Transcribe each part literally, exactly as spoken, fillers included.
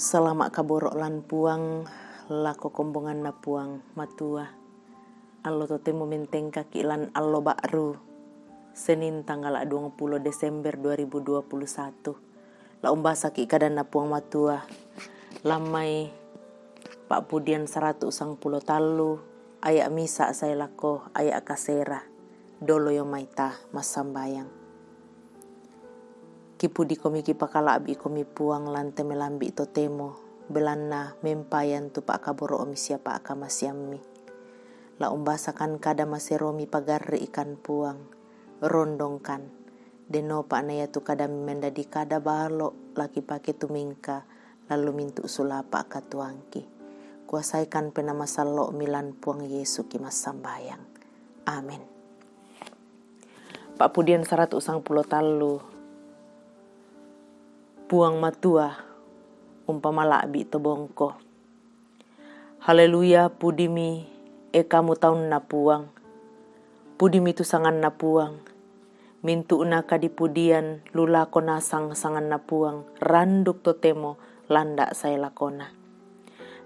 Salama' kaboro' lan Puang lako kombonganna Puang Matua. Allo totemo mentengkaki' lan allo ba'ru, Senin tanggal duangpulo Desember dua ribu dua puluh satu. La umbasaki' kadanna Puang Matua lan mai Pa'pudian saratu' sangpulo tallu, aya' misa' sae lako aya' kasera. Dolo io mai ta massambayang. Kipudikomi, kipakala'bi'komi Puang lan te melambi' totemo, belanna mempayan tu pa'kaboro'mi sia pa'kamasiammi. La umbasakan kada maseromi pagarri'ikan Puang, rondongkan, denopa na iatu kadammi mendadi kada balo' la kipake tumingka lan lu mintu' sulapa' katuangki. Kuasaikan Penaa Masallo'mi lan Puang Yesu ki massambayang. Amin. Pa'pudian saratu' sangpulo tallu. Puang Matua, umpamala'bi' tobongko. Haleluya, pudimi, e kamu taunna Puang. Pudimi tu sanganna Puang. Mintu'na kadipudian lu lako nasang sanganna Puang, randuk totemo landa' sae lakona.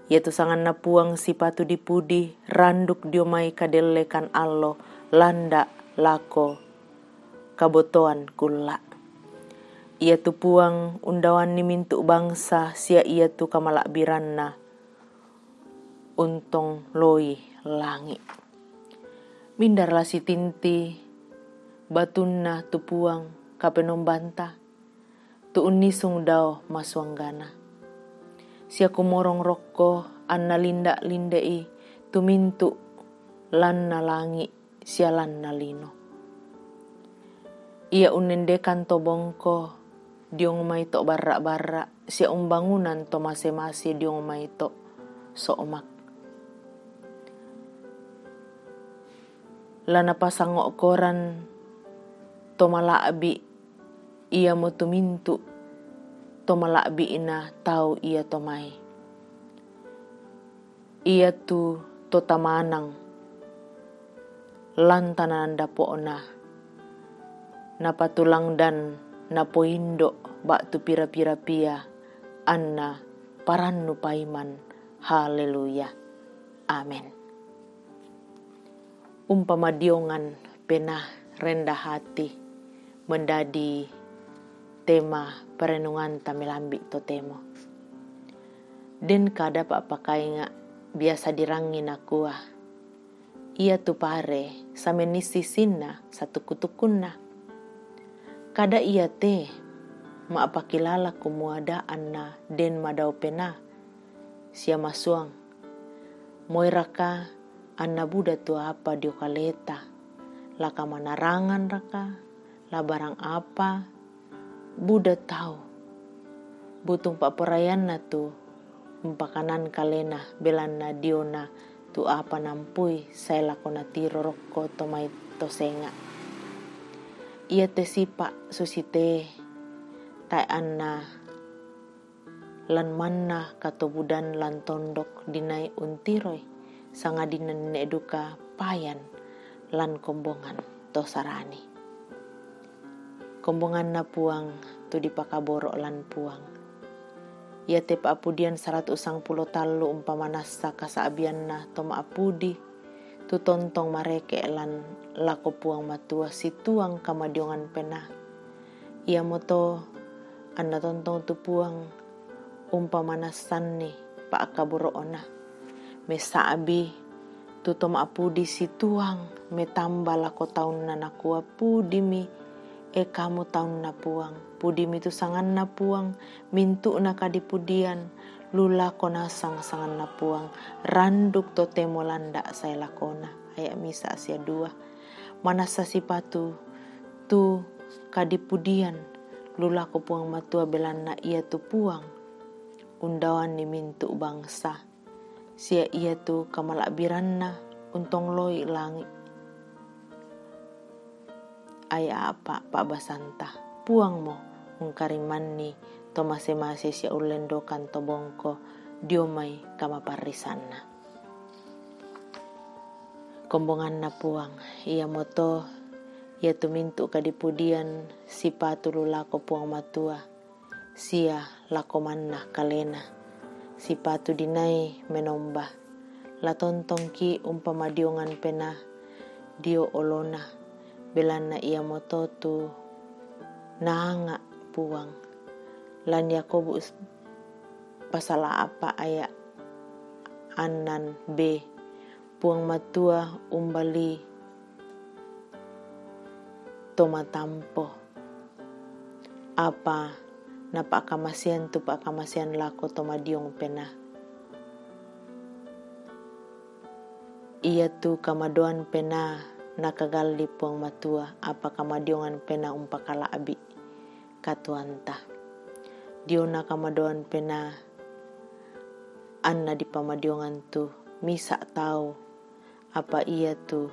Iatu sanganna Puang sipatu dipudi, randuk dio mai kadellekan allo, landa' lako kabotoan kulla'. Iatu Puang undaoanni mintu' bangsa sia iatu kamala'biranna untong loi langi'. Mindar la sitinti batunna tu Puang Kapenombanta, tu unnisung dao masuanggana. Sia kumorong rokko anna linda'-linda'i tu mintu' lanna langi' sia lanna lino. Ia unnendekan to bongko diong mai to barra'-barra', sia umbangunan to mase-mase diong mai to so'mak. La napasango' koran to mala'bi', iamotu mintu' to mala'bi'na tau ia to mai. Iatu to tamanang lan tananan dapo'na, napatulangdan napoindo' ba'tu pira-pira pia anna parannu paiman. Haleluya. Amin. Umpamadiongan penaa, rendah hati, mendadi tema perenunganta melambi' totemo. Den kada pa'pakainga' biasa dirangi nakua, iatu pare samenissi sinna satukku-tukkunna. Kada iate ma'pakilala kumua da' anna den madao penaa sia masuang. Moiraka anna buda tu apa dio kaleta, la kamanaranganraka, la barang apa buda tau. Butung pa'poraianna tu umpakanan kalena, belanna diona tu apa nampui sae lako natiro rokko to mai to senga'. Iate sipa' susite tae' anna lan manna katobudan lan tondok dinai untiroi, sangadinna nenne' duka payan lan kombongan to sarani. Kombonganna Puang tu dipakaboro' lan Puang. Iate Pa'pudian saratu' sangpulo tallu umpamanassa kasa'bianna to ma'pudi, tu tontong mareke' lan lako Puang Matua situang kamadiongan penaa. Iamoto anna tontong tu Puang umpamanassanni pa'kaboro'na. Mesa'bi tu to ma'pudi situang metamba lako taunna nakua, pudimi, e kamu taunna Puang, pudimi tu sanganna Puang, mintu'na kadipudian lu lako nasang sanganna Puang, randuk totemo landa' sae lakona. Aya' misa' sia dua. Manassa sipatu tu kadipudian lu lako Puang Matua, belanna iatu Puang undaoanni mintu' bangsa, sia iatu kamala'biranna untong loi langi'. Aya' a'pa' pa'basanta, Puangmo ungkarimmanni to mase-mase sia ullendokan to bongko dio mai kamaparrisanna. Kombonganna Puang, iamoto iatu mintu' kadipudian sipatu lu lako Puang Matua sia lako manna kalena, sipatu dinai menomba. La tontongki' umpamadiongan pena dio olona, belanna iamoto tu naanga' Puang. Lan Yakobus pasala apa aya' annan B, Puang Matua umbali to matampo, apa napa'kamasean tu pa'kamasean lako to madiong pena. Iatu kamadoan pena nakagalli Puang Matua, apa kamadiongan pena umpakala'bi katuoanta. Diona kamadoan pena anna dipamadiongan tu misa' tau, apa iatu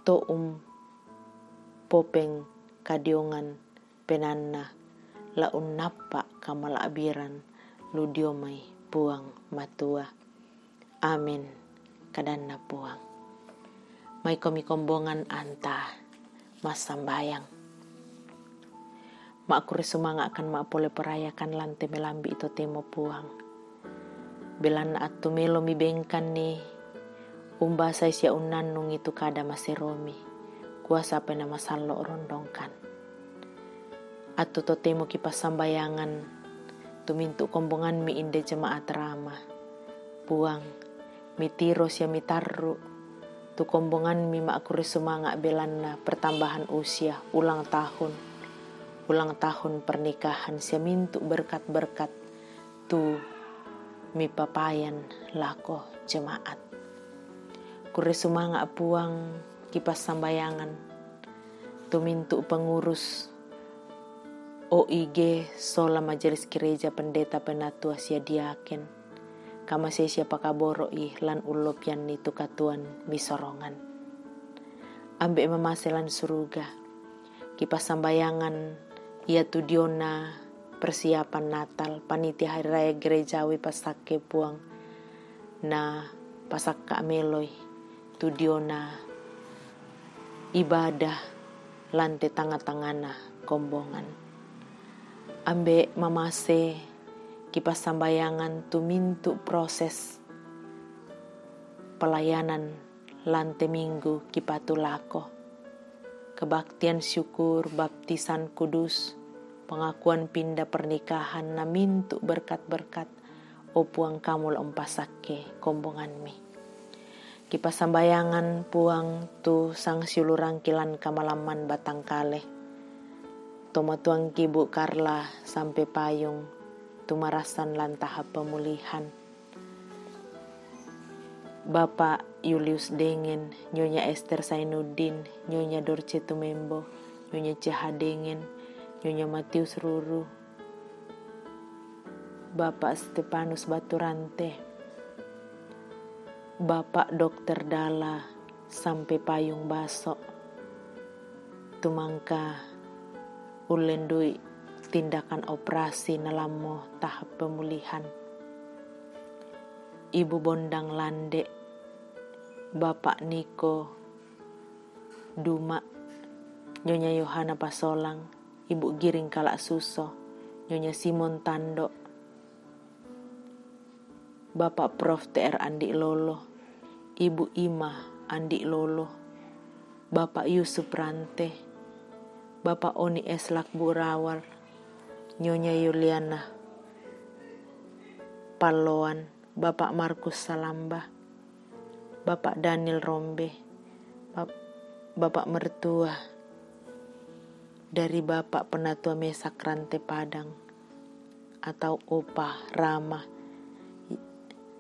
to umpopengkadiongan penaanna la unnappa' kamala'biran lu dio mai Puang Matua. Amin, kadanna Puang. Maikomi kombongan anta massambayang. Ma'kurre sumanga'kan ma'pole porayakan lan te melambi' totemo Puang. Belanna attu melo mibengkanni umbasai sia unnannungi tu kada maseromi, kuasa Penaa Masallo' rondongkan. Attu totemo kipassambayangan tu mintu' kombonganmi inde jemaat Rama. Puang, mitiro sia mitarru' tu kombonganmi ma'kurre sumanga' belanna pertambahan usia, ulang tahun, ulang tahun pernikahan sia mintu' berkat-berkat tu mipapayan lako jemaat. Kurre sumanga' Puang kipassambayangan tu mintu' pengurus O I G sola majelis gereja, pendeta, penatua sia diaken, kamasei sia pakaboro'i lan ullopianni tu katuoan misorongan. Ambe' mamase lan suruga, kipassambayangan iatu diona persiapan Natal, panitia hari raya gerejawi passakke Puang, na pasakka' meloi tu diona ibadah lan te tangnga-tangngana kombongan. Ambe' mamase kipassambayangan tu mintu' proses pelayanan lan te minggu kipatulako. Kebaktian syukur, baptisan kudus, pengakuan pinda pernikahan, na mintu' berkat-berkat, o Puang, Kamu la umpassakke kombonganmi. Kipassambayangan Puang tu sangsiulurangki lan kamalamman batang kale. Tomatuangki Bu Karla sampe payung tu marassan lan tahap pemulihan. Bapak Yulius Dengen, Nyonya Esther Sainuddin, Nyonya Dorce Tumembo, Nyonya Ceha Dengen, Nyonya Matius Ruru, Bapak Stefanus Baturante, Bapak Dokter Dala sampe payung baso, tumangka ullendui tindakan operasi nalammo tahap pemulihan. Ibu Bondang Lande, Bapak Niko Duma, Nyonya Yohana Pasolang, Ibu Giring Kala Suso, Nyonya Simon Tando, Bapak Prof T R Andi Lolo, Ibu Ima Andi Lolo, Bapak Yusuf Rante, Bapak Oni Eslak Burawar, Nyonya Yuliana Palloan, Bapak Markus Salamba, Bapak Daniel Rombe, Bap-, Bapak mertua dari Bapak Penatua Mesak Rante Padang atau Opa Rama,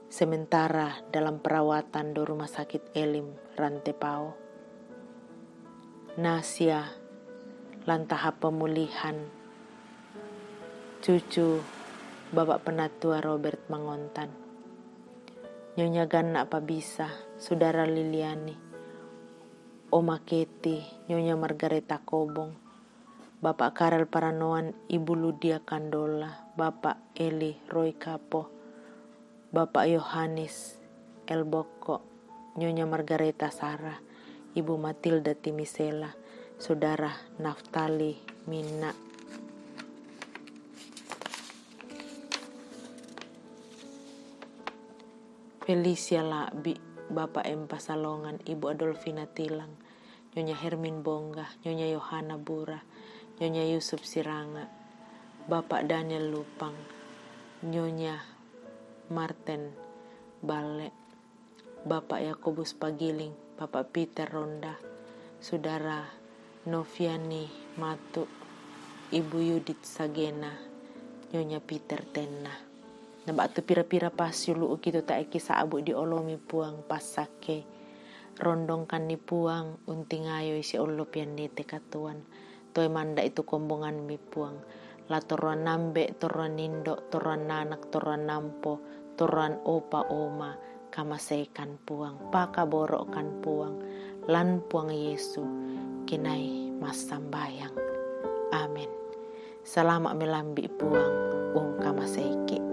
sementara dalam perawatan di Rumah Sakit Elim Rantepao. Nasia lan tahap pemulihan cucu Bapak Penatua Robert Mangontan. Nyonya Ganna Pabisa, Saudara Liliani, Oma Keti, Nyonya Margareta Kobong, Bapak Karel Paranoan, Ibu Ludia Kandola, Bapak Eli Roy Kapo, Bapak Yohanes Elboko, Nyonya Margareta Sara, Ibu Matilda Timisela, Saudara Naftali Mina. Felicia Labi, Bapak Empa Salongan, Ibu Adolfina Tilang, Nyonya Hermin Bongga, Nyonya Yohana Bura, Nyonya Yusuf Siranga, Bapak Daniel Lupang, Nyonya Marten Bale, Bapak Yakobus Pagiling, Bapak Peter Ronda, Saudara Noviani Matu, Ibu Yudit Sagena, Nyonya Peter Tenna. Na ba'tu pira-pira pasiulu'ki tu ta'eki sa'bu diolomi Puang passakkei. Rondongkanni Puang, untingayoi siollopi annete katuoan. Toe manda'i tu kombongammi Puang. La torroan ambe', torroan indo', torroan anak, torroan ampo, torroan opa oma, kamaseikan Puang, pakaboro'kan Puang, lan Puang Yesu, kinai massambayang. Amin. Salama' melambi' Puang, ungkamaseiki'.